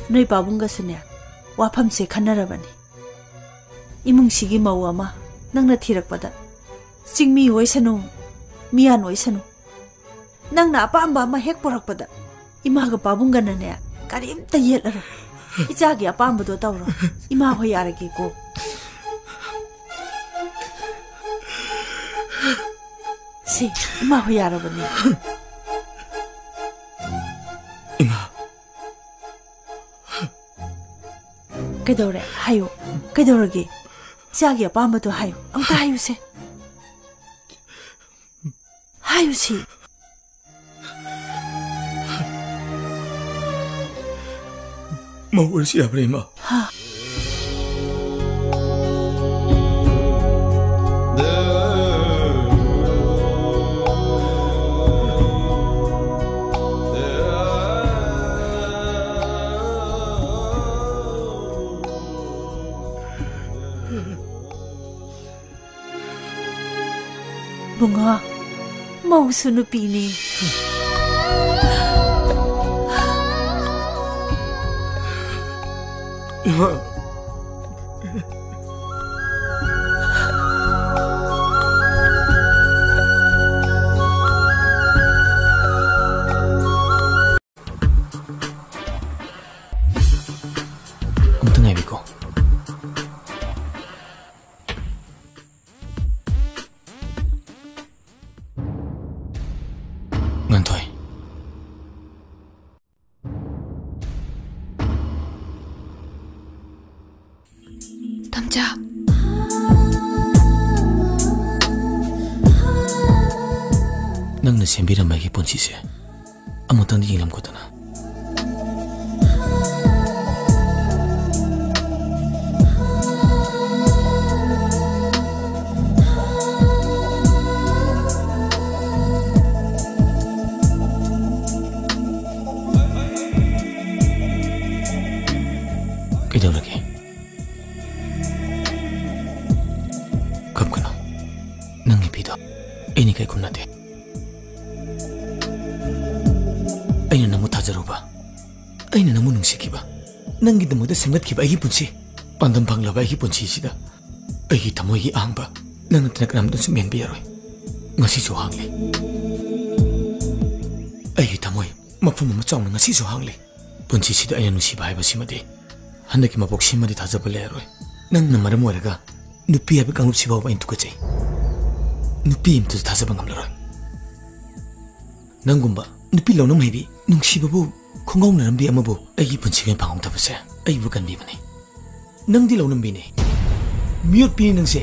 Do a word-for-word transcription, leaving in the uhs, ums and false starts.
ꯅꯣꯏ ꯄꯥꯕꯨꯡꯒꯁꯨꯅꯦ, ꯋꯥꯐꯝꯁꯦ ꯈꯟꯅꯔꯕꯅꯤ꯫ ꯏꯃꯨꯡꯁꯤꯒꯤ ꯃꯧ ꯑꯃ ꯅꯪꯅ ꯊꯤꯔꯛꯄꯗ, ꯆꯤꯡꯃꯤ ꯑꯣꯏꯁꯅꯨ, ꯃꯤꯌꯥꯟ ꯑꯣꯏꯁꯅꯨ, ꯅꯪꯅ ꯑꯄꯥꯝꯕ ꯑꯃ ꯍꯦꯛ ꯄꯨꯔꯛꯄꯗ, ꯏꯃꯥꯒ ꯄꯥꯕꯨꯡꯒꯅꯅꯦ, ꯀꯔꯤꯝꯇ ꯌꯦꯠꯂꯔꯣꯏ꯫ ꯏꯆꯥꯒꯤ ꯑꯄꯥꯝꯕꯗꯣ ꯇꯧꯔꯣ꯫ ꯏꯃꯥ ꯍꯣꯏ ꯌꯥꯔꯒꯦꯀꯣ꯫ ꯁꯤ, ꯏꯃꯥ ꯍꯣꯏ ꯌꯥꯔꯕꯅꯦ꯫ ꯏꯃꯥ꯫ ꯀꯩꯗꯧꯔꯦ? ꯍꯥꯏꯌꯨ꯫ ꯀꯩꯗꯧꯔꯒꯦ? ꯏꯆꯥꯒꯤ ꯑꯄꯥꯝꯕꯗꯣ ꯍꯥꯏꯌꯨ꯫ ꯑꯝꯇ ꯍꯥꯏꯌꯨꯁꯦ꯫ ꯍꯥꯏꯌꯨꯁꯤ꯫ ꯃꯧ ꯑꯣꯏꯔꯁꯨ ꯌꯥꯕ꯭ꯔꯥ, ꯏꯃꯥ? ꯍꯥ? ꯕꯨꯡꯉꯣ, ꯃꯧꯁꯨ ꯅꯨꯄꯤꯅꯤ꯫ ꯏꯃꯥ꯫ ꯑꯃꯨꯛꯇ ꯉꯥꯏꯕꯤꯀꯣ꯫ ꯉꯥꯟꯊꯣꯏ꯫ ꯇꯝꯆꯥ꯫ ꯅꯪꯅ ꯁꯦꯝꯕꯤꯔꯝꯕ ꯑꯩꯒꯤ ꯄꯨꯟꯁꯤꯁꯦ ꯑꯃꯨꯛꯇꯪꯗꯤ ꯌꯦꯡꯂꯝꯒꯣꯗꯅ꯫ ꯀꯩꯗꯧꯔꯒꯦ? ꯀꯞꯀꯅꯨ꯫ ꯅꯪꯒꯤ ꯄꯤꯗꯣ ꯑꯩꯅ ꯀꯩꯒꯨꯝ ꯅꯠꯇꯦ꯫ ꯑꯩꯅ ꯅꯪꯕꯨ ꯊꯥꯖꯔꯨꯕ, ꯑꯩꯅ ꯅꯪꯕꯨ ꯅꯨꯡꯁꯤꯈꯤꯕ, ꯅꯪꯒꯤꯗꯃꯛꯇ ꯁꯦꯝꯒꯠꯈꯤꯕ ꯑꯩꯒꯤ ꯄꯨꯟꯁꯤ, ꯄꯥꯟꯗꯝ ꯐꯪꯂꯕ ꯑꯩꯒꯤ ꯄꯨꯟꯁꯤꯁꯤꯗ ꯑꯩꯒꯤ ꯊꯃꯣꯏꯒꯤ ꯑꯍꯥꯡꯕ ꯅꯪ ꯅꯠꯇꯅ ꯀꯅꯥꯝꯇꯅꯁꯨ ꯃꯦꯟꯕ ꯌꯥꯔꯣꯏ꯫ ꯉꯁꯤꯁꯨ ꯍꯥꯡꯂꯤ꯫ ꯑꯩꯒꯤ ꯊꯃꯣꯏ ꯃꯐꯝ ꯑꯃ ꯆꯥꯎꯅ ꯉꯁꯤꯁꯨ ꯍꯥꯡꯂꯤ꯫ ꯄꯨꯟꯁꯤꯁꯤꯗ ꯑꯩꯅ ꯅꯨꯡꯁꯤꯕ ꯍꯥꯏꯕꯁꯤꯃꯗꯤ ꯍꯟꯗꯛꯀꯤ ꯃꯄꯣꯛꯁꯤꯃꯗꯤ ꯊꯥꯖꯕ ꯂꯩꯔꯔꯣꯏ꯫ ꯅꯪꯅ ꯃꯔꯝ ꯑꯣꯏꯔꯒ ꯅꯨꯄꯤ ꯍꯥꯏꯕ ꯀꯥꯡꯂꯨꯞꯁꯤ ꯐꯥꯎꯕ ꯑꯩꯅ ꯇꯨꯀꯠꯆꯩ꯫ ꯅꯨꯄꯤ ꯑꯃꯇꯁꯨ ꯊꯥꯖꯕ ꯉꯝꯂꯔꯣꯏ꯫ ꯅꯪꯒꯨꯝꯕ ꯅꯨꯄꯤ ꯂꯧꯅꯝ ꯍꯩꯕꯤ, ꯅꯨꯡꯁꯤꯕꯕꯨ ꯈꯣꯡꯒꯥꯎꯅꯔꯝꯕꯤ ꯑꯃꯕꯨ ꯑꯩꯒꯤ ꯄꯨꯟꯁꯤꯒꯤ ꯑꯣꯏꯅ ꯐꯪꯍꯧꯗꯕꯁꯦ ꯑꯩꯕꯨ ꯀꯟꯕꯤꯕꯅꯤ꯫ ꯅꯪꯗꯤ ꯂꯧꯅꯝꯕꯤꯅꯤ, ꯃꯤꯑꯣꯠꯄꯤꯅꯤ ꯅꯪꯁꯦ꯫